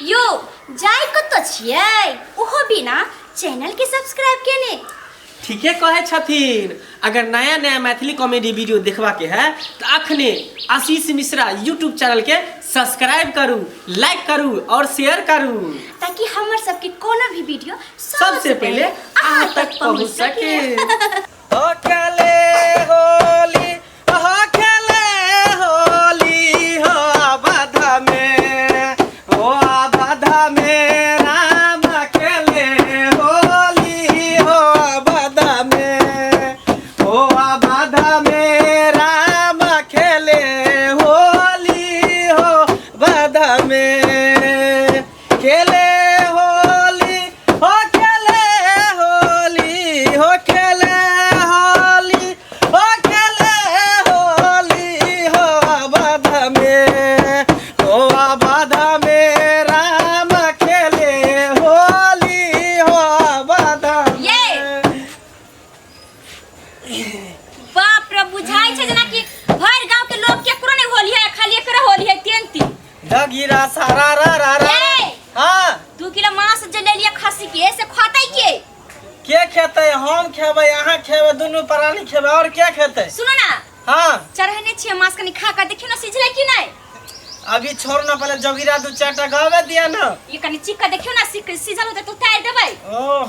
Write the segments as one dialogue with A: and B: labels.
A: यो जाय कतऽ छियै ओहो बिना चैनल के सब्सक्राइब केने।
B: ठीके कहै छथिन। अगर नया नया मैथिली कॉमेडी वीडियो देखबा के है तो अखने आशीष मिश्रा यूट्यूब चैनल के सब्सक्राइब करू, लाइक करू और शेयर करू,
A: ताकि हमर सबके कोनो भी वीडियो
B: सबसे पहले अहाँ तक पहुँच सके।
C: ओ खेले होली, ओ खेले होली हो बाधा में, ओ बाधा में राम खेले होली हो बाधा में, ओ बाधा में राम खेले होली हो बाधा में, खेले होली हो खेले होली हो खेले होली हो खेले होली हो बाधा में, हो बाधा में राम खेले होली हो बाधा में।
A: ये! बाप रे, बुझाइ छै जेना कि भरि गांव के लोग केकरो नहीं होली है, खाली एकरे होली है। तेन तीन
C: डगिरा सारा रा रा रा।
A: ये!
C: हाँ।
A: 2 किलो मांस जे ले लिया खस्सी के, से खतै के?
C: के खेतै? हम खेबै, अहाँ खेबै, दुनू प्राणी खेबै, और के खेतै?
A: सुनो ना।
C: हाँ।
A: चढ़ेने छियै मांस, कनी खा के देखियौ ना सिझलै कि नहीं।
C: अभी छोड़ ना, पहले जोगिरा दू चार टा गावे दिया ना।
A: ये कनी चीख के देखियौ ना, सिझल होतै तो उतारि देबै।
C: ओह।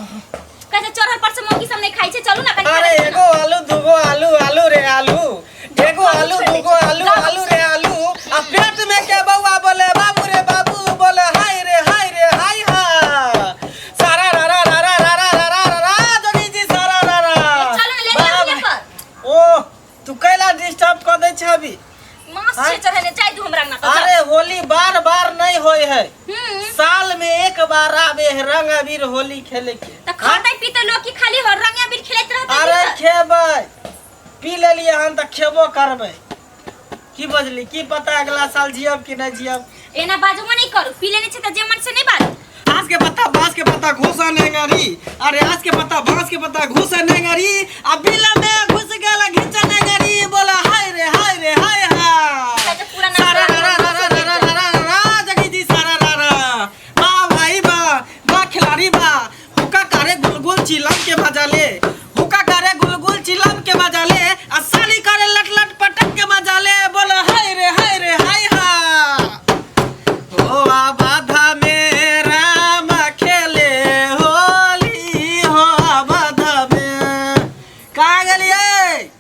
A: कहै छै चढ़ल पर से मौगी सब नहीं खाइ छै, चलू ना कनी खा
C: अरे
A: देखियौ ना।
C: एगो आलू दूगो आलू आलू रे आलू, एगो आलू दूगो आलू आलू रे आलू, आ पेट में के बउआ बोले बाबू रे बाबू, बोले हाय रे हाय रे हाय हा, सारा रा रा रा रा रा रा रा रा रा जोगी जी सारा रा रा।
A: चलू ना, ले लिअ अपने पर।
C: ओ तू कैला डिस्टर्ब कर दै छै अभी?
A: मांस छै चढ़ेने, जाय दू हमरा अंगना पर।
C: अरे होली बार बार नहीं होय है,
A: हम्म।
C: साल में एक बार आवे है रंग अबीर होली खेले के।
A: त खाते पीते लोग की खाली हो रंग अबीर खेलैत रहतै?
C: अरे
A: की?
C: खेबै, पी लेलियै हन तऽ खेबो करबै। की बजली? की पता अगला साल जियब कि नहीं जियब।
A: एना बाजबो नहीं करू, पी लेने छै त जे मन से नहीं बाजू।
C: आस के पत्ता बांस के पत्ता घुस नेंगरी, अरे आस के पत्ता बांस के पत्ता घुस नेंगरी, आ बिल में घुस गेल घिच नेंगरी, बोला हाय रे हाय रे हाय हाय।
A: अच्छा, पूरा नाम
C: सारा रा रा रा रा रा रा रा रा जगी जी सारा रा रा बा भाई बा बा खिलाड़ी बा, हुक्का करे गुलगुल चिलम के मजा ले, हुक्का करे गुलगुल चिलम के मजा ले, आ साली करे लट लट पटक के मजा ले, बोला हाय रे हाय रे हाय हा। ओ बाधा में राम खेले होली हो बाधा में। कहाँ गेलियै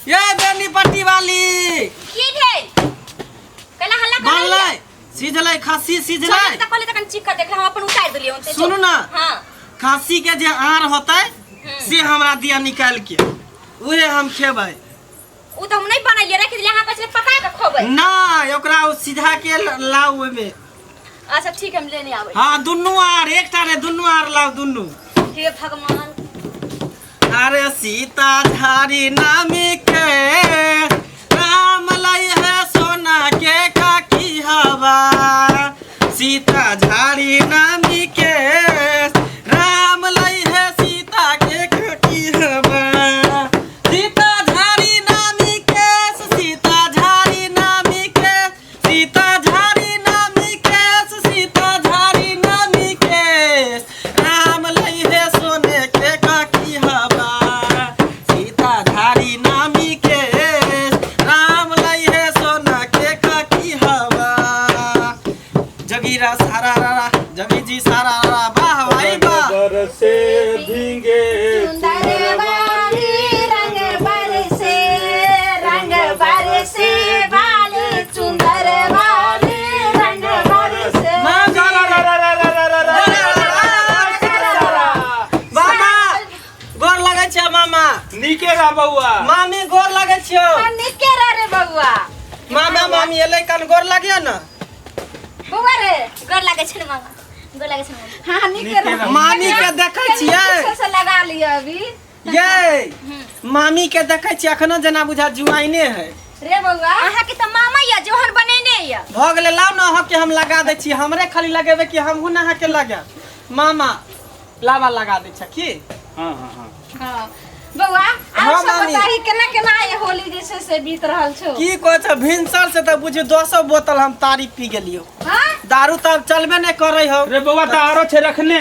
C: ये बेनी पट्टी वाली?
A: की भेल? कैला हल्ला कर?
C: बनलै सिझलै खस्सी सिझलै?
A: त कहले त कनी चीख के देख, हम अपन उतारि देलियै ओते।
C: सुनू ना।
A: हां।
C: खांसी के जे आर होतै से हमरा दिया निकाल के, उहे हम खेबै।
A: उ त हम नहीं बनेलियै, रख देलियै, अहाँ कहै छलियै पका के खोबै।
C: ना, ओकरा ओ सिझा के लाउ ओहिमे।
A: अच्छा ठीक है, हम लेने आबै।
C: हाँ दुनू आर, एकटा ने दुनू आर लाउ दुनू।
A: हे भगवान।
C: अरे सीता झारी नामी के राम लई है सोना के काकी हवा, सीता झारी नामी के राम लई है सीता के काकी हवा, सीता झारी नामी के, सीता झारी नामी के, सीता झारी नामी के, सीता झारी नामी के राम लई है सोने के काकी हवा, सीता झारी नामी के राम लई है सोना के काकी हवा। जगीरा सारा रा रा जगी जी सारा रा वाह भाई वाह।
D: बरसे भींगे
E: सुंदर वाली रंग बरसे, रंग बरसे वाली सुंदर वाली रंग बरसे।
C: मामा गोर लगै छै मामा।
D: नीके रह बौआ।
C: मामी गोर लगै छियौ।
E: निके रह रे बौआ।
C: मामा मामी एलै कन गोर लगियो ना।
E: बौआ रे
A: गोर लागै छै ने मामा, गोर लागै छै ने मामा।
E: हाँ निके रह।
C: मामी के देखै छियै।
E: से लगा लियो अभी।
C: ये मामी के देखै छियै अखनो जेना बुझा जुआइने है।
E: रे बौआ
A: अहाँ के त मामा या जोहन बनेने या।
C: भऽ गेलै, लाउ ने अहाँके हम लगा दै छी। हमरे खाली लगेबै कि हमहूँ ने अहाँके लगायब? मामा लाबा लगा दै छै की?
D: हाँ हाँ हाँ।
E: हाँ बौआ
C: हाँ,
E: आर सब
C: मामी।
E: बताही केना केना ये होली जे छै से बीत रहल छौ?
C: की कहै छै, भिनसर से तऽ बुझियौ 10 बोतल हम तारी पी गेलियौ।
E: हाँ?
C: दारू तऽ अब चलबे नहि करै हौ।
D: रे बौआ, तऽ आरो छै रखने?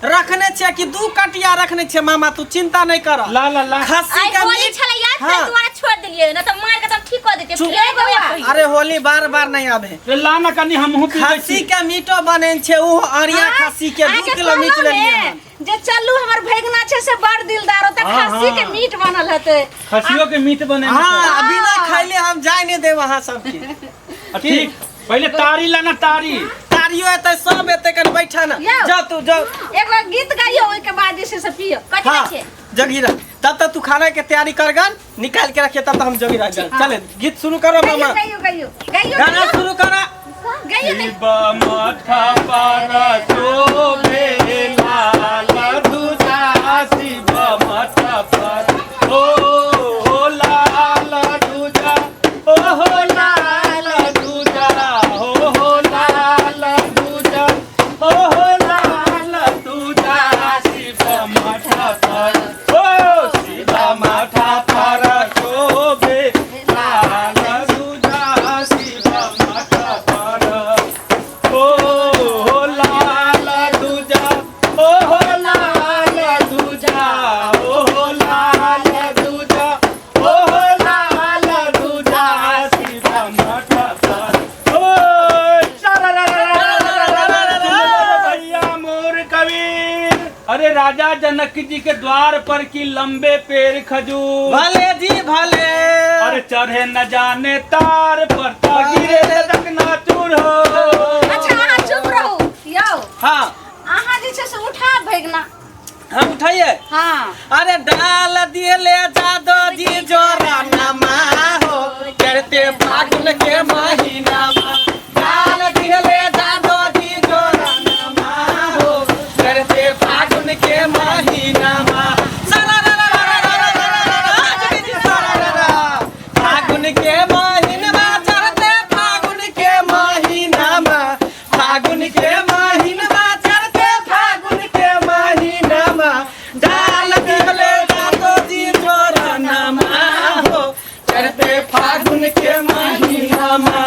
C: रखने छियै कि दू कटिया रखने छियै मामा, तू चिंता नहि कर।
D: ला ला ला।
C: खस्सी
A: आई
C: के
A: होली
C: मीट
A: छलै याद?
C: हाँ।
A: तै दुआरे छोड़ देलियै न तऽ मार के तब ठीक कऽ देतियै।
C: चुप।
A: पियै बौआ कहियो।
C: अरे होली बार बार नहीं आवे।
D: रे ला ना कनी, हमहूँ पी लै
C: खस्सी
D: छी।
C: के मीटो बनेन छै, ओ अरिया खस्सी के 2
E: अहाँके
C: किलो मीट
E: कहलहुँ
C: लेलियै
E: ने,
C: हन।
E: जे चलू हमर भैगना छै से बड़ दिलदार, ओतऽ
D: हाँ,
E: खस्सी के
D: हाँ।
E: मीट बनल हेतै।
D: खसियो के मीट बने?
C: हाँ, बिना खैले हम जाय नहीं देब अहाँ सबके।
D: ठीक, पहिले तारी ला ना, तारी।
C: तारियो एतै, सब एतै, कनि बैठा ना।
E: यौ।
C: जा तू जा।
E: एगो गीत गाइयो, ओहिके बाद जे छै से पियो।
A: कथी
C: हाँ
A: छै?
C: जगीरा, तब तक तू खाना के तैयारी कर गन, निकाल के रखिए, तब तक हम जगीरा चले। गीत शुरू करो
E: गाइयो।
C: मामा।
E: गाइयो गाइयो गाइयो।
C: गाना शुरू करो।
E: गाइयो गाइयो।
D: शिव मठ पर शोभे लाल धुजा, शिव मठ पर ओ हो लाल धुजा, ओ हो लाल धुजा, हो हो लाल धुजा, ओ हो लाल धुजा, शिव मठ पर ओ शिव मठ पर शोभे लाल धुजा, शिव मठ पर ओ हो लाल दूजा, ओ हो लाल दूजा, ओ हो लाल दूजा, ओ हो लाल दूजा, शिव मठ पर ओ भैया मोर कबीर। अरे राजा जनक जी के द्वार पर की लंबे पेड़ खजूर,
C: भले जी भले।
D: अरे चढ़े न जाने तार पर ता गिरे ना चूर हो।
E: अच्छा, अहाँ चुप रहू यौ।
C: हाँ।
E: अहाँ जे छै से उठा भैगना।
C: हम उठाइए?
E: हाँ।
C: अरे डाल दिए ले जादो जी जोरा नमा हो, करते फागुन के महीना मा। डाल दिए ले जादो जी जोरा नमा हो, करते फागुन के महीना मा। सारा रा रा रा रा रा रा रा रा रा, जोगी जी सारा रा रा। फागुन के महीना चढ़ते, फागुन के महीना मा, फागुन के महीना चढ़ते, फागुन के महीना मा, डाल दिहले जादो जी जोरा नमा हो, चढ़ते फागुन के महीना मा,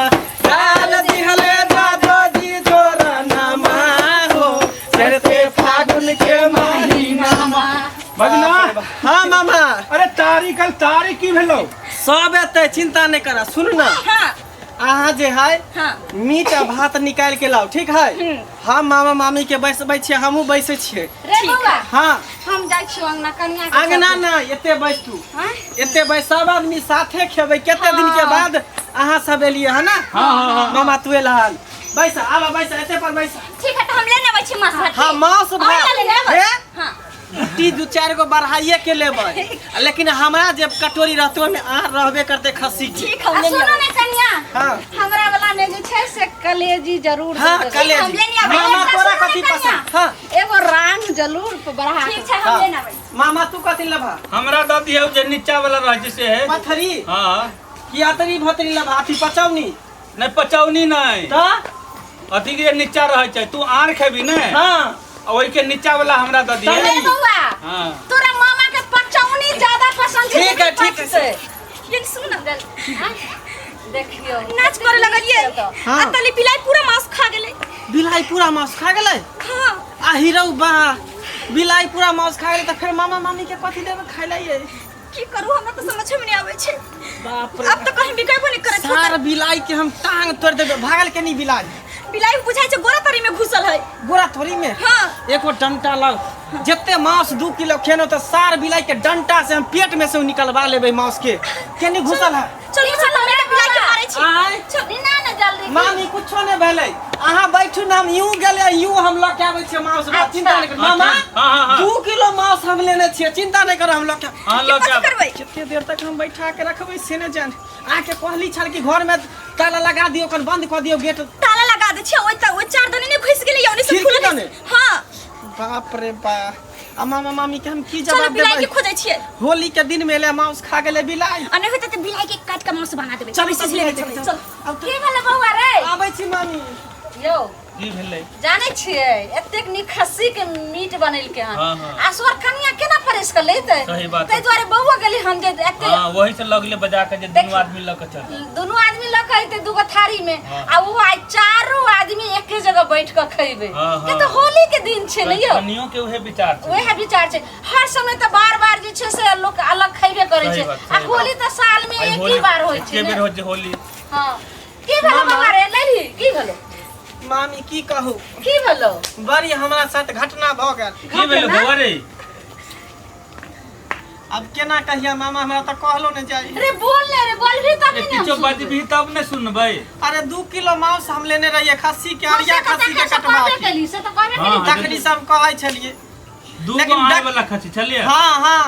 C: डाल दिहले जादो जी जोरा नमा हो, चढ़ते फागुन के महीना मा।
D: भगना।
C: हाँ मामा।
D: अरे तारी कल तारी की भेलो?
C: सब एतै, चिंता नहीं करा। सुन ना।
A: हाँ।
C: अहाँ जे है
A: हाँ।
C: मीट आ भात निकालि के लाउ, ठीक है? हम मामा मामी के बैसबै छियै, हमहूँ बैसै छियै।
E: रे बौआ।
C: हाँ।
E: हम जाइ छियौ अंगना, कनिया के
C: अंगना
E: साथे।
C: ना, एते बैस तू।
E: आँय?
C: एते बैस, सब आदमी साथे खेबै। कते दिन के
E: हाँ।
C: बाद अहाँ सब एलियै है ना?
D: हाँ, हाँ, हाँ।
C: मामा तू एलहन, बैस, आब बैस, एते पर बैस।
A: ठीक है, तऽ हम लेने अबै छी माछ भात।
C: हाँ, मांस
A: और
C: भात।
A: ना लेने अबै?
C: हे?
A: हाँ।
C: कुट्टी दू चारि गो बढ़ाइए के लेबै, लेकिन हमरा जे कटोरी रहतै ओहिमे आर रहबे करतै खस्सी के।
A: ठीक, हम
E: आ
A: लेने
E: सुनू
A: अबै।
E: ने कनिया।
C: हाँ।
E: हमरा वाला में जे छै से कलेजी जरूर
C: हाँ,
E: दऽ देबै।
C: कलेजी।
A: हम लेने अबै।
C: मामा
E: एकटा
C: तोरा
E: सुनू ने
C: कथी
E: कनिया,
C: पसंद? हाँ।
E: एगो रांग जरूर बढ़ा
A: ठीक
E: के।
A: छै, हम
C: हाँ।
A: लेने अबै।
C: मामा तू कथी लेबा?
D: हमरा दऽ दियौ जे नीचा वाला रहै छै से है।
C: पथरी?
D: हाँ।
C: कि अतरी भतरी लेबा, अथी पचौनी?
D: नहि, पचौनी नहि।
C: तऽ?
D: अथी के जे नीचा रहै छै, तू आर खेबी ने?
C: हाँ।
D: आ ओहि के नीचा वाला हमरा दऽ दियौ।
E: रे बौआ,
D: हाँ।
E: तोरा मामा के पचौनी ज्यादा पसंद छै।
C: ठीक है, ठीक है।
E: से
A: ये सुन ना।
E: देखियौ।
A: नाच करे लगलियै।
C: हाँ।
A: आ तली बिलाई पूरा मांस खा गेलै।
C: बिलाई पूरा मांस खा गेलै?
A: हाँ।
C: आ हीरो बा, बिलाई पूरा मांस खा गेलै तऽ फेर मामा मामी के कथी देबै खाय ला ये?
A: की करू, हमरा तऽ समझ में नहीं आबै छै।
C: बाप रे।
A: अब तऽ कहीं बिकेबो नहीं करत।
C: सार बिलाई के हम टांग तोड़ देबै। भागल के नहीं बिलाई?
A: बिलाई बुझाइ छै गोरा तरी में घुसल है।
C: गोरा थोड़ी में।
A: हाँ।
C: एगो डंटा लाउ, जते मांस 2 किलो खेनो तऽ सार बिलाई के डंटा से हम पेट में से निकलवा लेबै मांस के। केनी घुसल है?
A: चलू चलू, हम एकटा बिलाई के मारै छी।
C: आय।
E: ना ना, जल्दी।
C: मामी, कुछो नहीं भेलै, अहाँ बैठू ने, हम यूं गेलै यूं हम लऽ के आबै छियै मांस भात, चिंता नहीं करू मामा।
D: हाँ, हाँ, हाँ।
C: 2 किलो मांस हम लेने छियै, चिंता नहीं करू, हम लऽ के
D: हाँ, लऽ के
A: कथी
D: आब।
A: करबै?
C: कते देर तक हम बैठा के रखबै से नहि जान। अहाँके कहली छल कि घर में ताला लगा दियौ, कन बंद कऽ दियौ गेट।
A: ताला लगा दै छियै, ओइ तऽ ओइ चार दने नहि घुसि गेलै, ओने से
C: खिड़की
A: खुलल।
C: दने?
A: हाँ।
C: बाप रे बा, आ मामा मामी के हम की
A: चलो,
C: जवाब
A: बिलाई के
C: देबै?
A: खोजै छियै।
C: होली के दिन में एलै, मांस खा गेलै बिलाई।
A: आ नहि होतै तऽ बिलाई के काटि के मांस बना देबै।
C: चलू।
A: चलू,
C: बिलाई,
A: चलू।
C: चलू।
A: चल।
C: आब
E: की भेलै बौआ रे?
C: आबै छी मामी।
E: यौ।
D: की भेलै?
E: जानै छियै, एतेक नीक खस्सी के मीट बनेलकै हन।
D: हाँ, हाँ।
E: आ सोर कनिया केना परसि कऽ लेतै?
D: सही बात।
E: ताहि दुआरे बौआ गेली हम जे एते
D: हाँ, वही से लगले बजा के जे दुनू
E: देखियौ।
D: आदमी लऽ के चल।
E: दुनू आदमी लऽ के अयतै दूगो थारी में।
D: हाँ।
E: आ वो आइ चारू आदमी एक एके जगह बैठ के खैबै।
D: हाँ,
E: के
D: हाँ।
E: तऽ होली के दिन छै ने यौ।
D: कनियो के उहे विचार छै।
E: वएह विचार छै, हर समय तऽ बार बार जे छै से लोक अलग खैबे करै
D: सही
E: छै।
D: बात,
E: आ
D: सही
E: होली तऽ साल में
D: आइ
E: एक ही
D: होली
E: बार होइ छै
D: एके
E: ने।
D: बेर होइ छै होली।
E: हाँ, की भेलो बौआ रे लैली, की भेलो?
C: मामी की कहू,
E: की भेलो?
C: बड़ी हमरा साथ घटना भऽ गेल।
D: की भेलो बौआ रे?
C: अब केना कहिया मामा, हमरा तऽ कहलो नहि जाइ।
E: रे बोल ले रे, बोलबी तभी ने हम
D: किछो
E: सुनबै।
D: बजबही तब ने सुनबै।
C: अरे 2 किलो मांस हम लेने रहिए खस्सी के,
E: हाँ,
C: अरिया
E: से तऽ
C: खस्सी के
E: तखन से
C: कटवा
E: कहबे
C: के।
E: केली, से तऽ कहबे
D: हाँ,
E: केली।
C: तखनी सब कहै छलिए।
D: 2 गो
C: लेकिन
D: आय वाला खस्सी छलिए।
C: हाँ हाँ,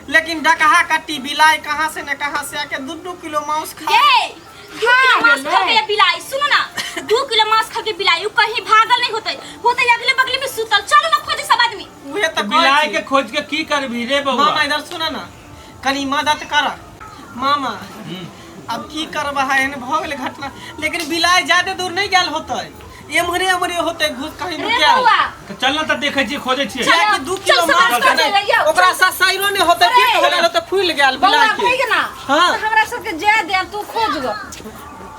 C: लेकिन डकहा कट्टी बिलाई कहाँ से ने कहाँ से आके 2-2 किलो मांस खा
A: ये 2 किलो मांस
E: गेलै।
A: खा के बिलाई, सुनो ना, 2 किलो मांस खा के बिलाई उ कहीं भागल नहीं होते, होते अगले बगले में सुतल। चलो ना खोजे सब आदमी।
C: उहे तऽ
D: बिलाई के खोज के की करबी रे बौआ?
C: मामा इधर सुना ना, कनी मदद कर मामा। अब की करबा है, एहन भऽ गेलै घटना। लेकिन बिलाई ज्यादा दूर नहीं गेल होतै, एम्हरे एम्हरे होतै घुस कहीं
E: रे
C: नुकायल।
E: बौआ
D: तऽ चल ना तऽ देखै छियै, खोजै छियै।
C: कियाकि 2 किलो
E: चल,
C: मांस
E: चल, चल,
C: खेतै,
E: चल,
C: ओकरा ससाइरो नहि होतै,
E: अरे।
C: पेट हो गेल होतै, फूलि गेल
E: बौआ
C: बिलाई के।
E: भैग ना।
C: हाँ।
E: तऽ हमरा सबके जाय दे, तू खोज गो।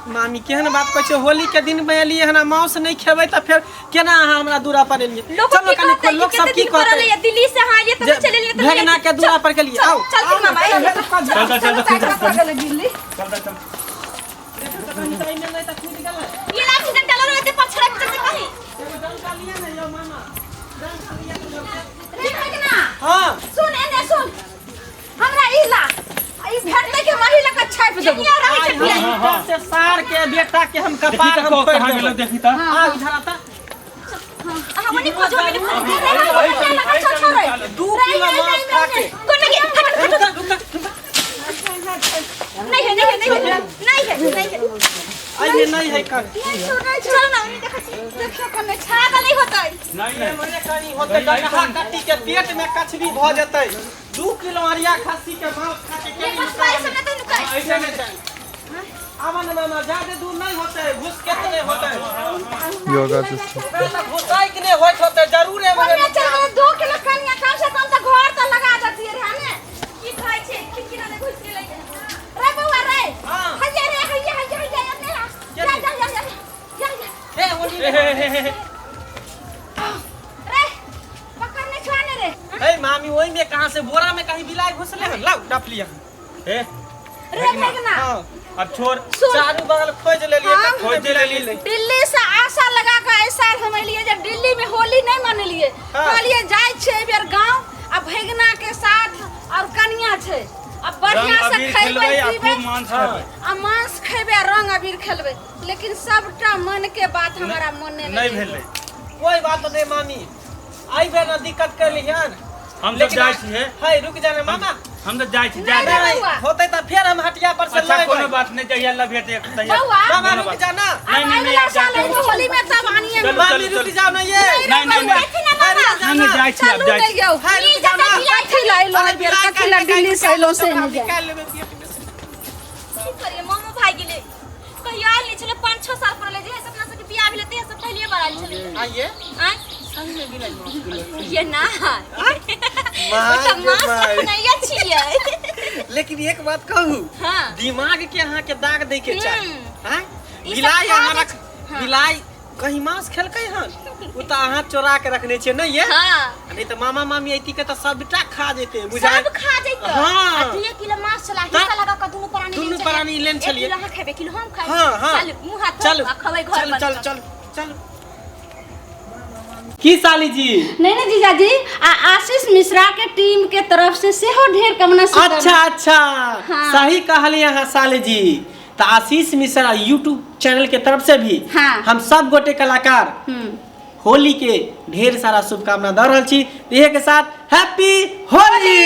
C: मामी केहन बात कहै छै, होली के दिन में एलियै हन, मांस नहीं खेबै तऽ फेर केना अहाँ हमरा दूरा पर एलियै?
A: लोग
C: चलो
A: की
C: कनी
A: कहतै,
C: लोग
A: कि
C: सब
A: कते
C: की
A: दिन पर
C: कहतै?
A: एलियै, दिल्ली से अहाँ एलियै तब चलि एलियै, तब
C: भेगना के दूरा पर गेलियै।
A: चल,
C: आउ
A: चल, चल, मामा,
C: चल,
A: चल,
D: चल, चल, चल,
E: चल, चल, चल, दिल्ली।
D: चल चल।
A: ये लाठी डंडा लऽ लेतै पछड़ा के जैसे कहीं।
E: रे भैगना,
C: हाँ
E: सुन एने सुन, हमरा ई ला, ई भेटतै के महिला के छापि देबो।
A: केनिया रहै छै बिलाई।
C: इधर से सार के बेटा के हम
D: देखी
C: कपार
D: तऽ
C: हम
D: कहाँ
C: फोड़ि
D: गेलौ,
C: देबै।
D: देखी तऽ।
C: आ इधर आता।
A: अहाँ ओनी खोजो, ओनी खोजो।
E: रे, रे, रे, रे, रे, छौ, छौ, रे।
C: 2 किलो मांस खा के।
A: कोन में हट हट।
C: रुक रुक रुक।
A: नहीं है, नहीं है, नहीं है, नहीं है, नहीं है।
C: अइमे नहीं है कर।
A: चलो ना ओनी देखै छी।
E: देखियौ कने
A: छागल नहीं होतै।
D: नहीं नहीं।
C: एम्हरे कहीं होतै, डकहा कट्टी के पेट में कछबी भऽ जेतै। 2 किलो अरिया खस्सी के मांस खा के
A: ये
C: केना
A: पछुआरी सब नहि तऽ नुकाइ।
C: ऐसे नहीं जाए। आवा ना मामा, ज्यादा दूर नहीं होतै, घुस के नहीं होतै।
F: योगा सिस्टम।
C: ओकरा तऽ घुसाइ के नहीं होइत होतै, जरूर एम्हरे।
E: ओन्ने चल गेलै, 2 किलो कनिया कम से कम तऽ घर तऽ लगा देतियै रे हने।
A: की कहै छै, खिड़की दऽ घुसि गेलै।
E: रे बौआ रे,
C: हाँ।
E: हैया रे, हैया हैया हैया एने आ। जा जा जा जा जा जा।
C: हे होली
D: हे हे हे हे।
E: रे पकड़ने छुआ ने रे।
C: हे मामी, ओहि में कहाँ से बोरा में कहीं बिलाई घुसले हन, लाउ डप लिया।
D: हे
E: रे भैगना,
C: हाँ
D: अब छोड़।
E: सुन,
C: चारू बगल खोज लेलियै,
E: हाँ।
C: कतौ
D: खोज
C: बिलाई
D: लेलियै।
C: मिललै।
E: दिल्ली से आशा लगा के एहि साल हम एलियै जे दिल्ली में होली नहीं मनेलियै।
C: हाँ।
E: कहलियै जाइ छियै एहि बेर गाँव, आ भैगना के साथ और कनिया छै, आ बढ़िया
D: रंग
E: से
D: अबीर
E: खैबै
D: खेलबै आ
E: पीबै
D: खूब मांस खेबै।
E: आ मांस खैबै आ रंग अबीर खेलबै। लेकिन सबटा मन के बात हमारा मने
D: नहीं भेलै।
C: कोई बात नहीं मामी, आई बेर ना दिक्कत कर लिहन।
D: हम सब
C: लेकिन
D: जाइ छियै।
C: है रुक जाने मामा,
D: हम तऽ जाइ छी, जा
E: नहीं,
D: जा।
E: बौआ।
C: होतै तऽ फेर हम हटिया पर से
D: अच्छा
C: लऽ
D: कोनो
C: एबै।
D: बात नहीं, जहिया लभियै तहिया।
E: बौआ।
C: मामा
D: कोनो
C: रुक
D: बात
C: जाना।
D: नहीं नहीं नहीं,
E: अगिला
D: आब
E: साल
D: जाइ
E: एगो होली में तब आनिए।
D: चलू,
C: मामी
D: चलू,
C: रुक
D: चलू।
C: जाओ ना ये।
D: नहीं नहीं नहीं।
C: नहीं
D: नहीं, जाइ छी, आब जाइ छी।
E: यौ।
C: है रुक जाओ ना।
E: कथी ला एलो एहि बेर, कथी ला दिल्ली से एलो से नहि जाय।
C: निकाल लेबै पेट में से।
A: की करियै, मामो भागि गेलै। कहियो आयल नहि छलै, 5-6 साल पर एलै, जहिया से अपना सबके बियाह भेलै तहिया से पहलिए बार आयल छलै।
C: आइए
A: आँय?
C: संग में बिलाई मांस गेलै।
A: ये ना।
C: माय
A: ओ तऽ
C: गे
A: मांस
C: माय।
A: रखनैये छियै।
C: लेकिन एक बात कहू,
A: हाँ।
C: दिमाग के अहाँ के दाग दै के चाही।
A: हम्म।
C: आँय?
A: ई सब
C: बिलाई
A: खा
C: अहाँ
A: जाइ
C: रख
A: छै। हाँ।
C: बिलाई कहीं मांस खेलकै हन, ओ तऽ अहाँ चोरा के रखने छियै नहीं ये?
A: हाँ।
C: नहीं तऽ मामा मामी ऐती के तऽ सबटा खा जेतै, बुझाइ।
A: सब खा जैतै।
C: हाँ।
A: आ 2 किलो मांस छला, हिस्सा लगा कऽ दुनू प्राणी
C: दुनू
A: लेने छलियै।
C: प्राणी लेने
A: 1
C: छलियै।
A: किलो अहाँ खेबै, किलो हम खायब।
C: हाँ, हाँ।
A: चलू, मुँह हाथ धो
C: चलू
A: आ खबै घर
C: चलू
A: पर।
C: चलू चलू चलू। की साली जी?
E: नहीं नहीं जीजाजी, आ आशीष मिश्रा के टीम के तरफ से सेहो ढेर कामना शुभकामना।
C: अच्छा अच्छा,
E: हाँ।
C: सही कहलिए अहाँ साली जी। तो आशीष मिश्रा यूट्यूब चैनल के तरफ से भी
E: हाँ।
C: हम सब गोटे कलाकार होली के ढेर सारा शुभकामना दऽ रहल छी। इहे के साथ हैप्पी होली।